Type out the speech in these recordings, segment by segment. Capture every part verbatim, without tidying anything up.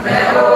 Amen.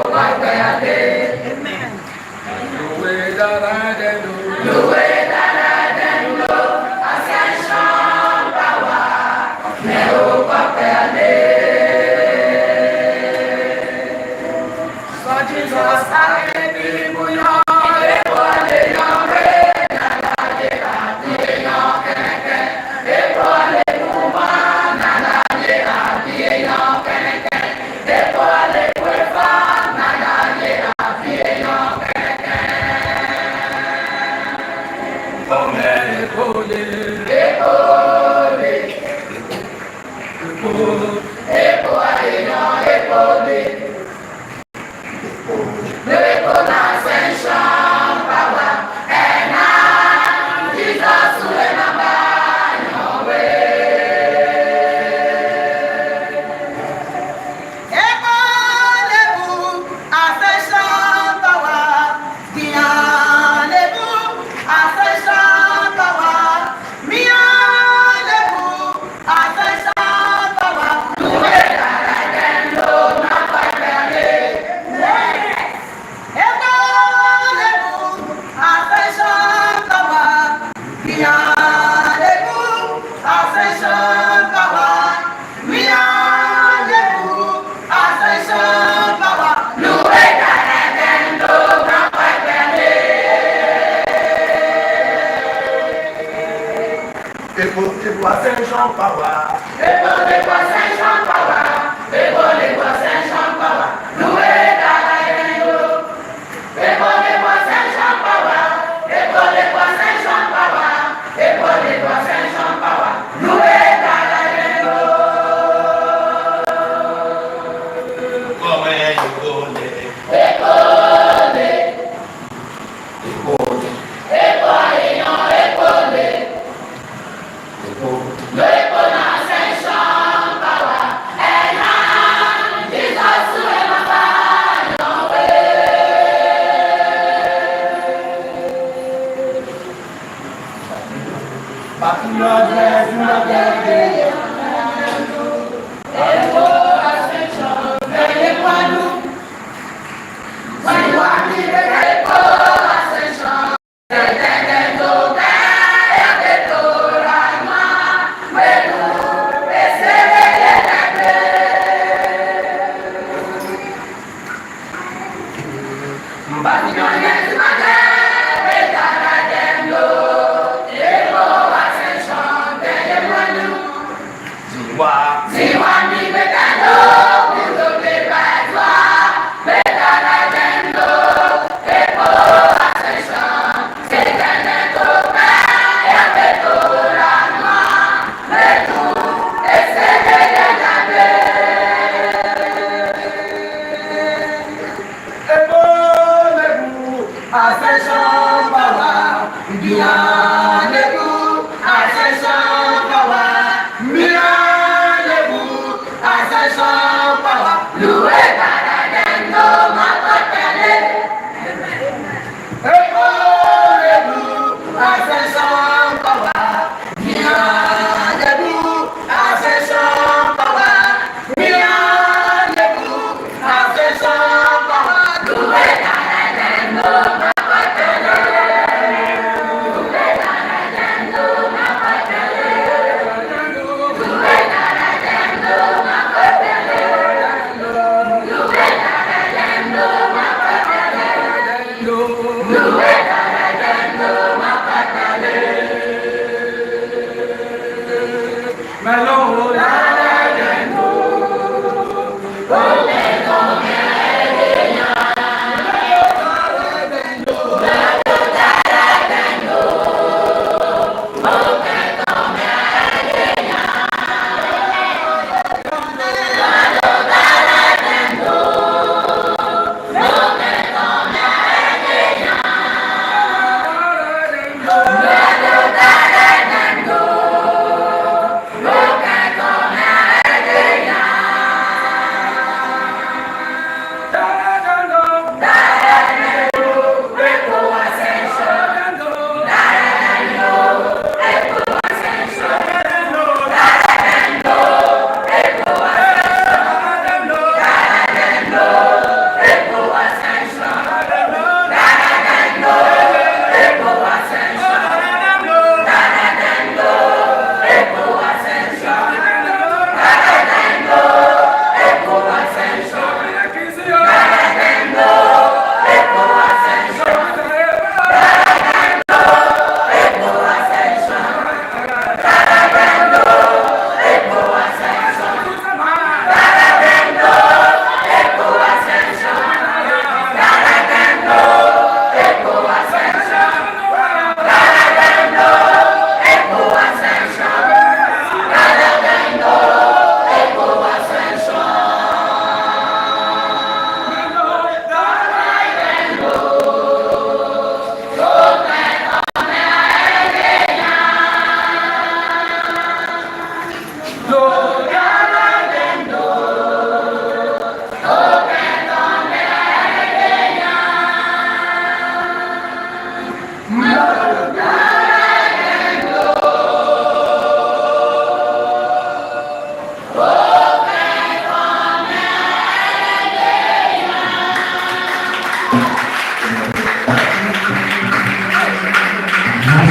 Epo, epo, Ascension Power. Epo, epo, Ascension Power. Epo, epo, Ascension Power. Loué, Dada, Dada. Epo, epo, Ascension Power. Epo, epo, Ascension Power. Epo, epo, Ascension Power. Loué, Dada, Dada. Comme un écho. Epo, epo, Ascension Power. Epo, epo, Ascension Power. Bien, epo, Ascension Power. Bien, epo, Ascension Power. Loué, Dada, Dada, ma patale. Epo, epo, Ascension Power. Bien, epo, Ascension Power.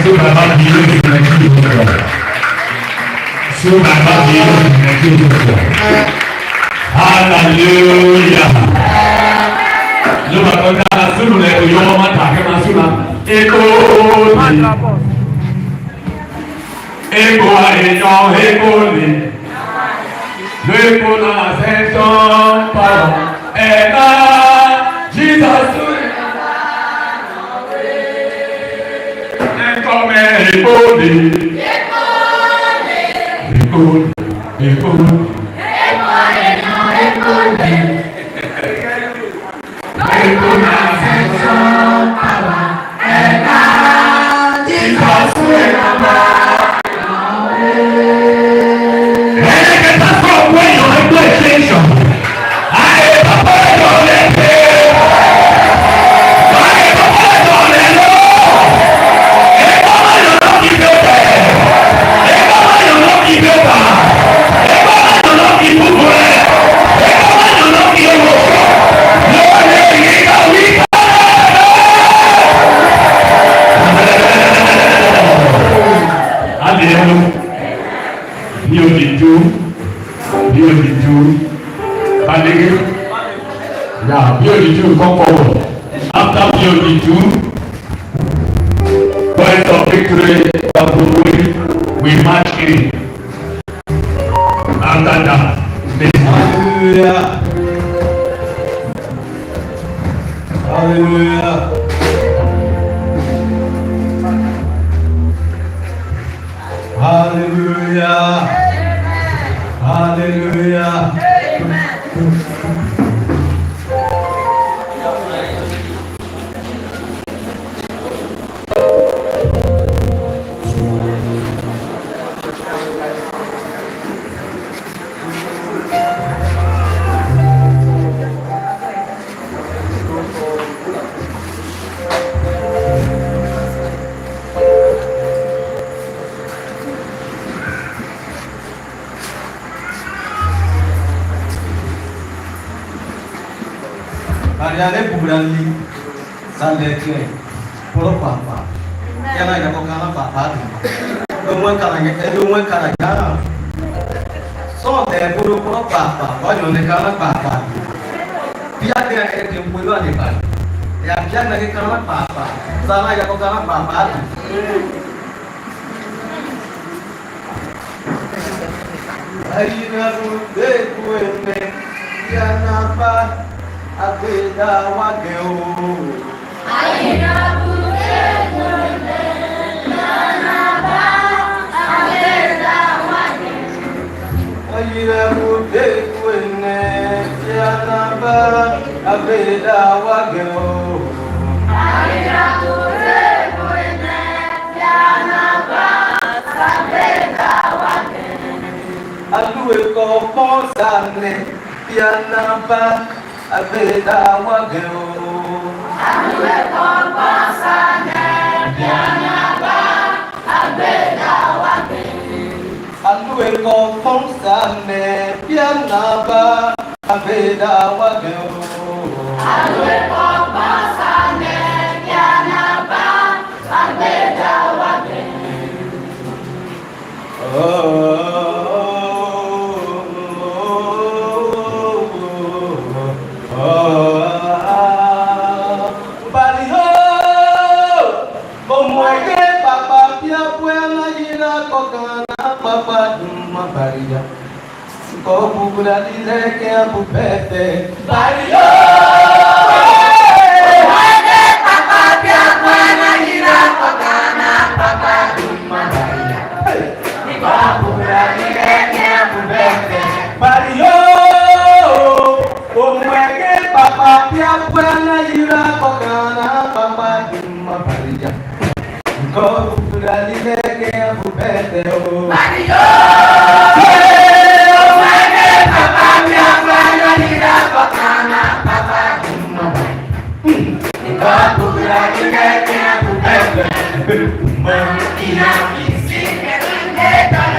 Su baba bi lo si na ki lo ko. Su baba bi lo si na ki lo ko. Hallelujah. Lo ba ko na su lo le ko yo ma ta ke ma su na. E ko ni. E ko a e yo e ko ni. Lo e ko na ascension power. E na Jesus. Hallelujah. Build it too. Build it too. Balege. Yeah, build it too. Come forward. After build it too, Voice of Victory, we march in. After that, this one. Hallelujah. Hallelujah. Hallelujah. Hallelujah. Bari a le bugbara li sa lɛ kɛ poro kpakpa. Ya na ya ko kana kpakpa du. Lo mwe kana ya, lo mwe kana ya. So te poro poro kpakpa, wa yo ne kana kpakpa. Pia te ya ke ke mwe lo ne ba. Ya pia na ke kana kpakpa. Sa na ya ko kana kpakpa du. Ayina bu de kuene, ya na ba, a be da wa ge o. Ayina bu de kuene, ya na ba, a be da wa ge. Ayina bu de kuene, ya na ba, a be da wa ge o. Ayina bu de kuene. Alu e kɔ kpɔn sa nɛ, pia na ba, a be da wa ge o. Alu e kɔ kpɔn sa nɛ, pia na ba, a be da wa ge. Alu e kɔ kpɔn sa nɛ, pia na ba, a be da wa ge o. Alu e kɔ kpɔn sa nɛ, pia na ba, a be da wa ge. Bari yo, o mwe ke papa pia pwe na yina ko kana papa duma bari ya. Ko bubula di leke a bu pepe. Bari yo. Wale papa pia kwa na yira kwa kana papa duma bari ya. Ko bubula di leke a bu pepe. Bari yo. O mweke papa pia kwa na yira kwa kana papa duma bari ya. Nko kula lileke ya kupete o. Mario. Hey, o mane papa mi afanya nira papa na papa duma. Nko kula lileke ya kupete. Mama, ina kisi. Mama,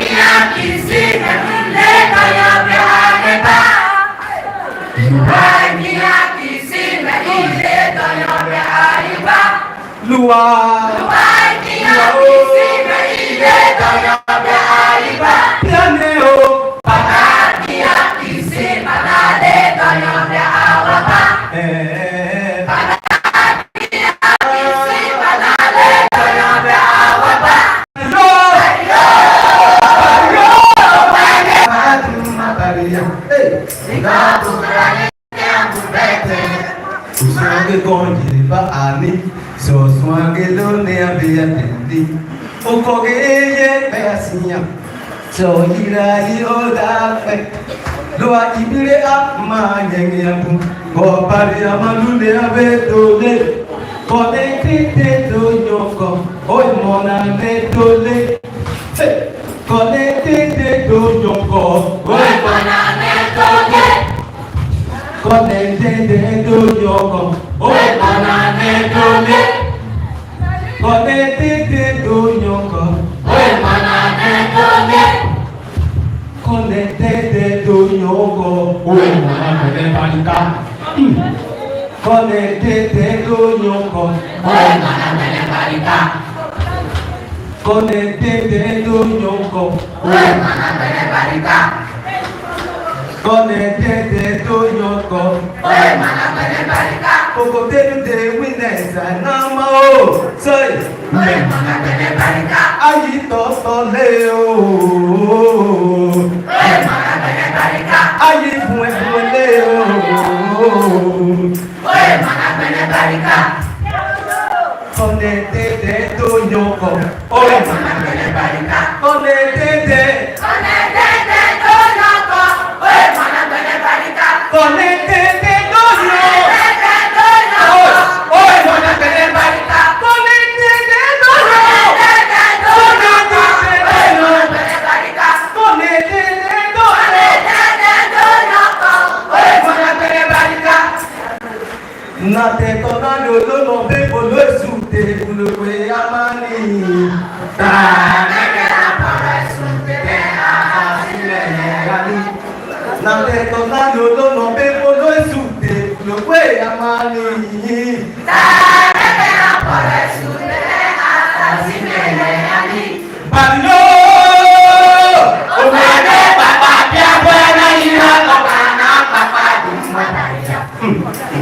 ina kisi. Nko kula lileke ya kupete. Wa. Eh. Hey. Usua ge kɔn jere ba ani, sɔ sua ge lo ne a be a tende. O kɔ ge ye be a sia. Sɔ yira yi o da fɛ. Lo a ibire a ma nyɛŋ ya bu. Kɔ bari a ma lu ne a be do le. Kɔ ne tete do nyɔkɔ. O mɔ na ne do le. Hey. Kɔ ne tete do nyɔkɔ. O mɔ na ne do le. Kɔ ne tete do nyɔkɔ. O mɔ na ne do le. Kɔ ne tete do nyɔkɔ. O mɔ na ne do le. Kɔ ne tete do nyɔkɔ. O mɔ na ne barika. Kɔ ne tete do nyɔkɔ. O mɔ na ne barika. Kɔ ne tete do nyɔkɔ. O mɔ na ne barika. Kɔ ne tete do nyɔkɔ. O mɔ na ne barika. Koko te nu de wi ne sa na ma o. Say. O mɔ na ne barika. Ayi tɔ tɔ le o. O mɔ na ne barika. Ayi bue bue le o. Oe mana gbene barika. Kɔ ne tete do nyɔkɔ. Oe mana gbene barika. Kɔ ne tete. Kɔ ne tete do nyɔkɔ. Oe mana gbene barika. Kɔ ne tete do nyɔkɔ. Oe mana gbene barika. Kɔ ne tete do nyɔkɔ. Kɔ ne tete do nyɔkɔ. Oe mana gbene barika. Kɔ ne tete do nyɔkɔ. Oe mana gbene barika. Na te tɔ na lo lo nɔ be ko lo su te ku lo kwe amani. Ta na ke na pa su te te a si le ya ni. Na te tɔ na lo lo nɔ be ko lo su te ku lo kwe amani. Ta na ke na pa su te te a si le ya ni. Babilo, o mane papa pia bwana ina papa na papa duma daria.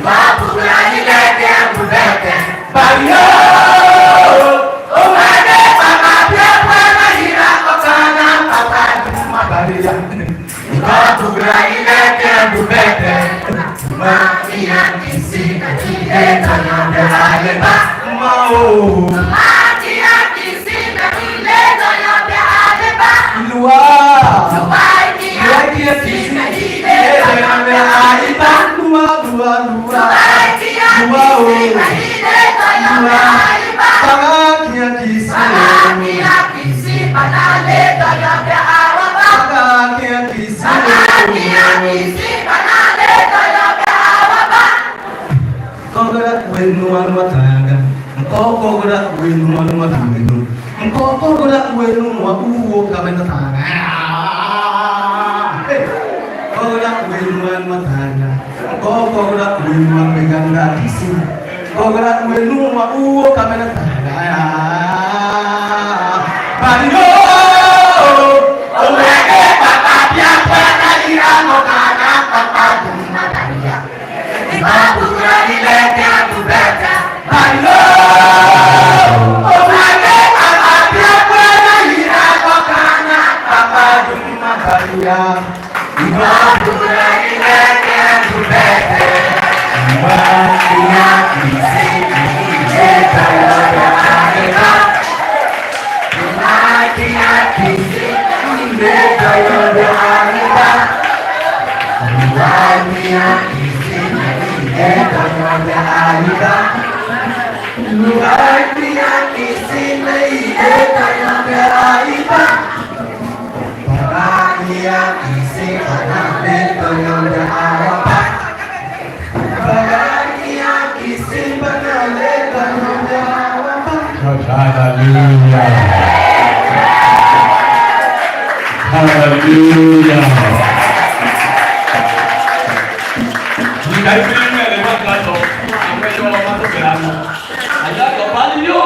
Papa bula ile ke bubete. Babilo, o mane papa pia bwana ina papa na papa duma daria. Papa bula ile ke bubete. Ma iya kisi ka ti e ka na de ale ba. Ma o. Ma iya kisi Lua. Lua kia kisi. Lua, lua, lua. Lua, o. Lua. Paga kia kisi. Paga kia kisi. Kɔgɔra wenu anu atanga. Nkɔ kɔgɔra wenu anu atanga. Nkɔ kɔgɔra wenu wa uwo kamena tanga. Kɔgɔra wenu anu atanga. Nkɔ kɔgɔra wenu anu ganga kisi. Kɔgɔra wenu wa uwo kamena tanga. Bari yo. Omege papa bia kwa na ira no kana papa duma daria. Hallelujah. Hallelujah. Ayakɔ bali yo,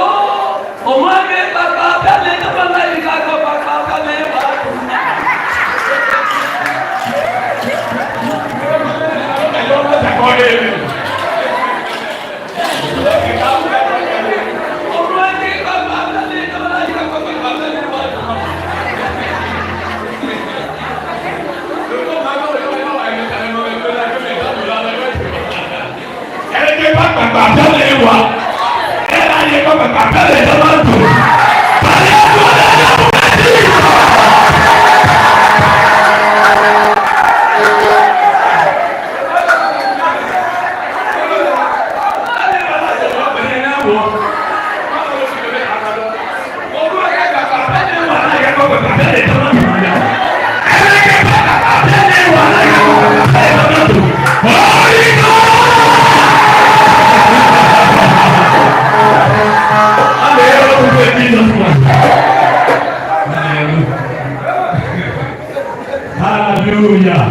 Hallelujah.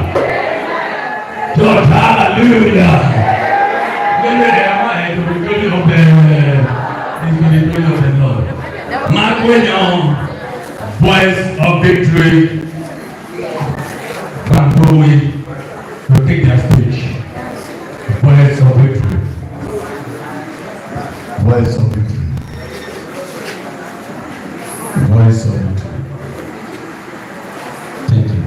Church, hallelujah. Let me hear my hand to the glory of the, to the glory of the Lord. Mark William, Voice of Victory, Van Bowie, to take their stage. Voice of Victory. Voice of Victory. Voice of Victory. Thank you.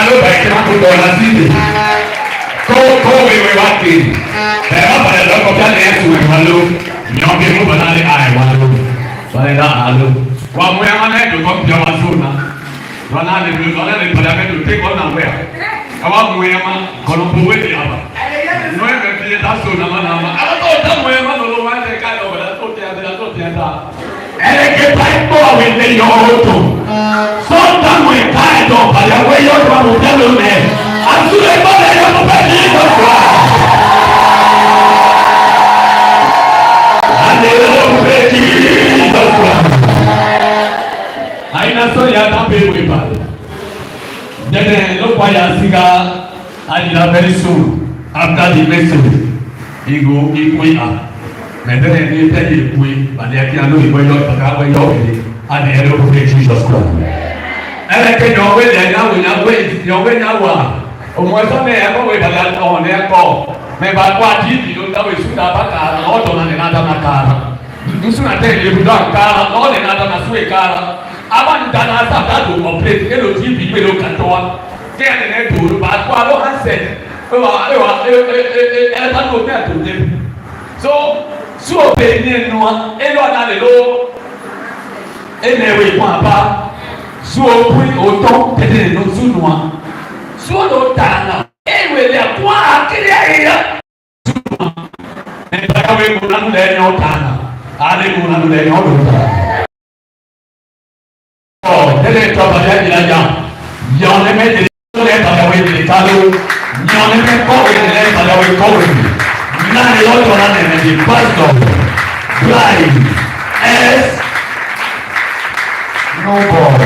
Lo ba ite ma ko dɔ na si de. Ko, ko we we wa ke. Bɛ ma ba lɛ lɔ kɔ pia lɛ su we wa lo. Nyɔ ke mo ba na le ai wa lo. Ba lɛ da a lo. Wa mo ya ma na do kɔ pia wa so na. Wa na le lo, wa na le ba da me do te kɔ na we a. Ka wa mo ya ma, kɔ no bo we de a ba. No e me pie da so na ma na ma. A ba to da mo ya ma no lo wa te ka lo ba da to te a da to te a da. Ele ke pai kpɔ a wende yɔɔ to. Sɔn ta ŋwe kaa dɔ ba ya we yɔɔ to a mo pia lo mɛ. A su le ba le yɔɔ mo pia Jesus Christ. A le yɔɔ mo pia Jesus Christ. A ina sɔ ya ta pe we ba. Dede lo kwa ya siga. A yira very soon after the message, i go i kui a. Mɛ tɛnɛ ni tɛ ye kui, ba ni a kia lo i wɛ yɔ, ba ka wɛ yɔ wele. A ni ɛrɛ ko fe Jesus Christ. Ɛrɛ ke yɔ wele, ya wele, ya wele, ya wele, ya wa. O mɔ sɔ ne ya ko we ba ya ɔ ne ya ko. Mɛ ba kwa di di lo ta we su da ba ka, ɔ tɔ na ne na da na ka. N su na te le bu da ka, ɔ ne na da na su e ka. Aba n da na sa da do complete, e lo ti bi me lo ka to a. Ke a ne ne do lo ba kwa lo handset. E wa, e wa, e, e, e, e, e ba do me a do de. So, su o pe ni no a, e lo na le lo. E ne we kwa ba. Su o kui o to, te de no su no a. Su o lo ta na. E we le a kwa a kiri a e ya. Ɛ, taga wee mo na nu lɛ nyɔ taana. Ale mo na nu lɛ nyɔ do ta. Ɔ, tele tɔ ba ya jira ya. Yɔ ne me de lɛ taga wee de ta lo. Nyɔ ne me kɔ wee de lɛ taga wee kɔ wee. Na ne lɔ tɔ na ne me de pastor. Blind. S. No more.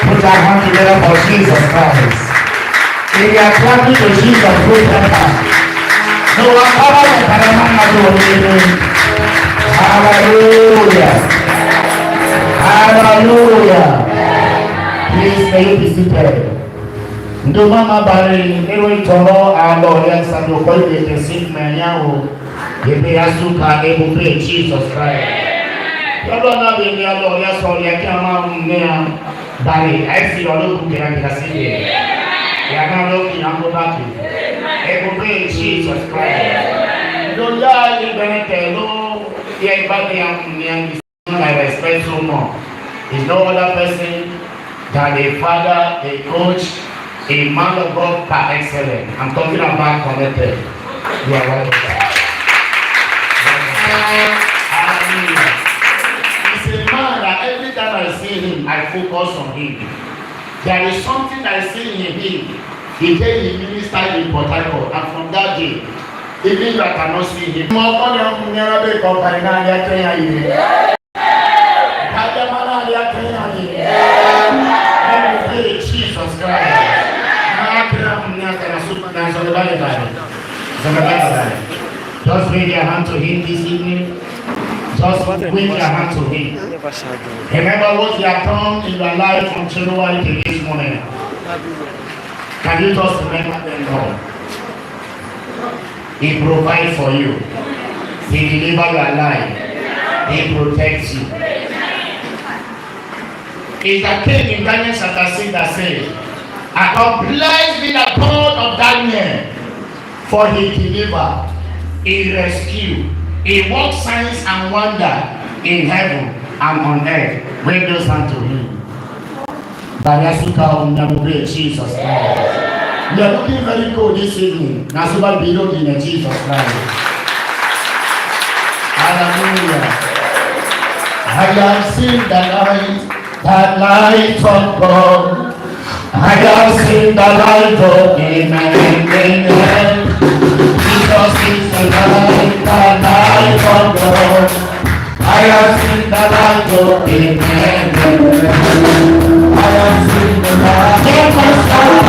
Put your hand together for Jesus Christ. If you are clapping to Jesus, put your hand. No one cover the Panama. Hallelujah. Hallelujah. Please, may you be seated. Ndo mama bari, ero itoro, alo, ya sando, koi, bete, sit, me, ya, o. Yebe ya suka ebo pe Jesus Christ. Yɔlɔ na be ni alɔ ya sɔ ya kí a ma ne a bari a si lɔ lo ku kira kira si de. Ya na lo ki na ko ba ki. Ebo pe Jesus Christ. Lo ya i bene te lo ya i ba de a ne a. I respect so much. Is no other person than a father, a coach, a man of God par excellence. I'm talking about connected. You are welcome, sir. Hallelujah. He's a man that every time I see him, I focus on him. There is something I see in him. He came, he ministered in Port Harcourt, and from that day, even you cannot see him. Mo kɔ ni ɔmu ni ara be kɔ ba ina ya kɛ ya yi. Ba ya ma na ya kɛ ya yi. Let me pray, Jesus Christ. Na kɛ ya mu ni aka na super na so ba ya ba. So ba ya ba. Just wave your hand to him this evening. Just wave your hand to him. Remember what he has done in your life from January to this moment. Can you just remember them all? He provides for you. He delivers your life. He protects you. Is the king in Daniel chapter six that says, "I come, blessed be the God of Daniel, for he deliver, he rescue, he work signs and wonder in heaven and on earth." Wave those hands to him. Bari a suka o na mo be Jesus Christ. You are looking very cold this evening. Na so ba bi lo di na Jesus Christ. Hallelujah. I have seen the light, the light of God. I have seen the light of, amen, amen. Jesus is the light, the light of God. I have seen the light of, amen. I have seen the light.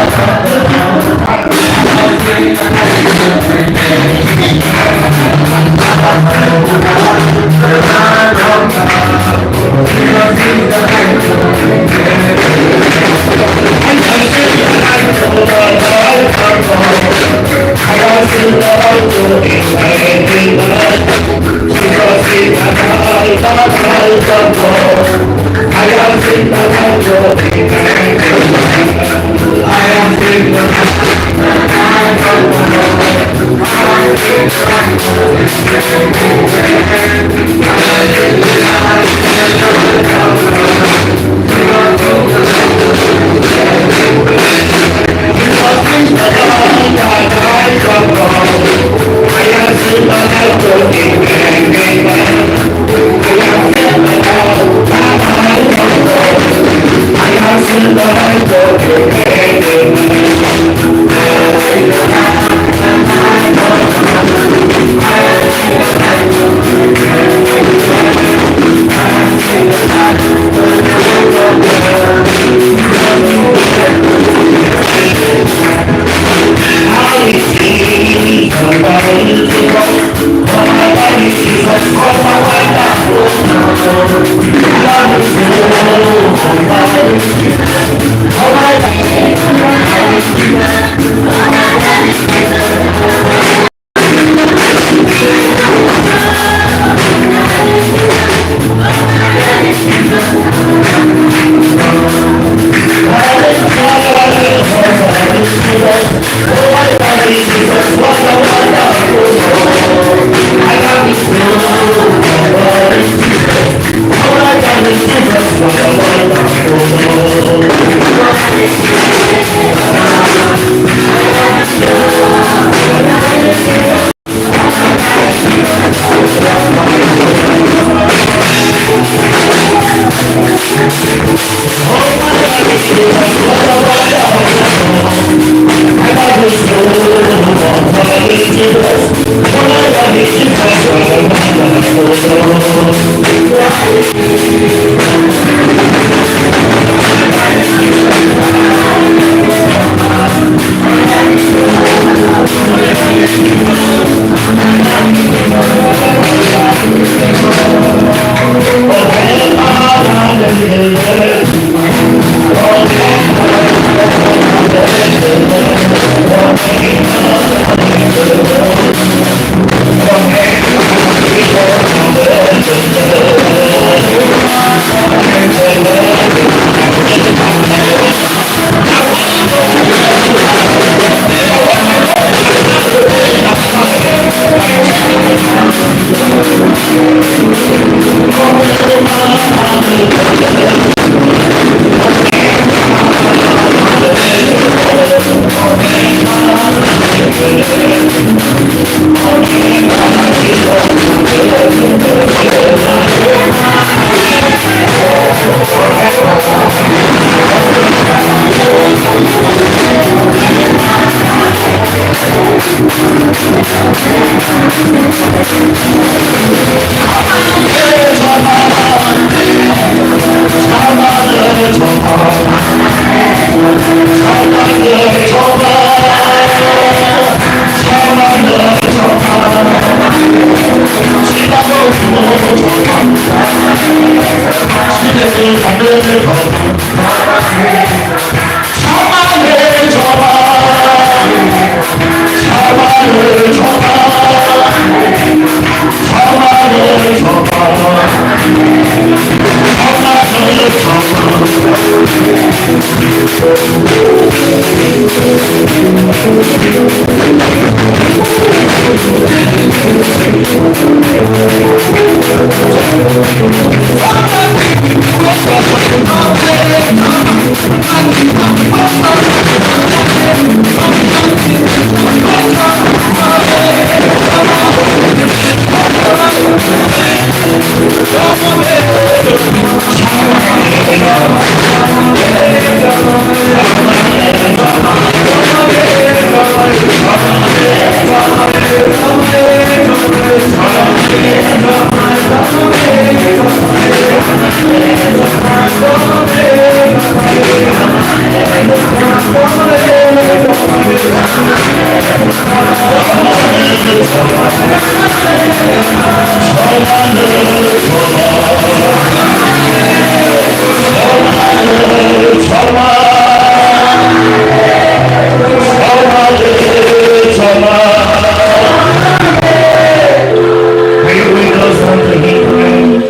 Bring those hands to him.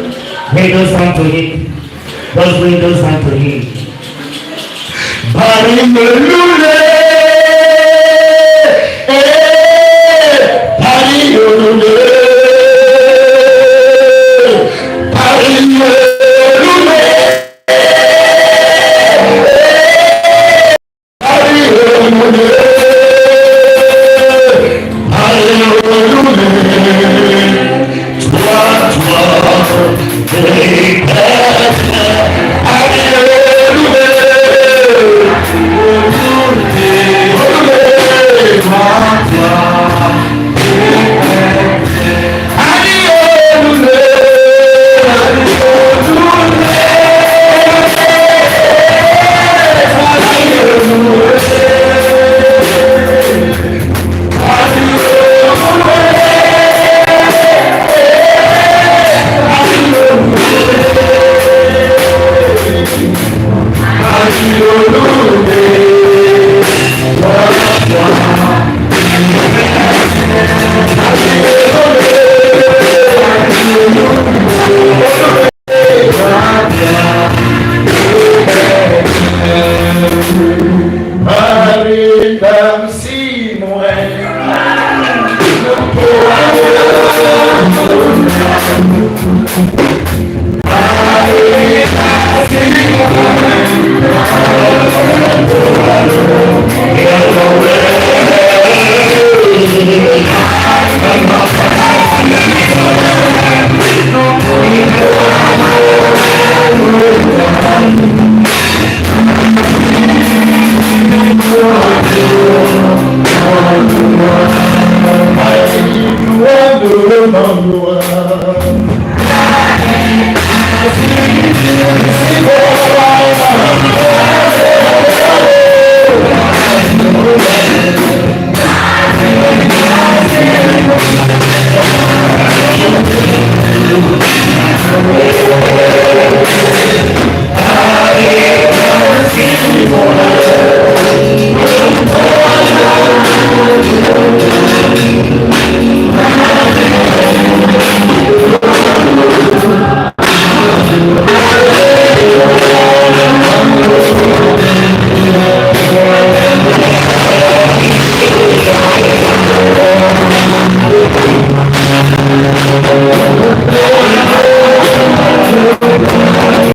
Bring those hands to him. Just bring those hands to him. Bari me lule, eh, bari me lule, bari me lule, eh, bari me lule, bari me lule.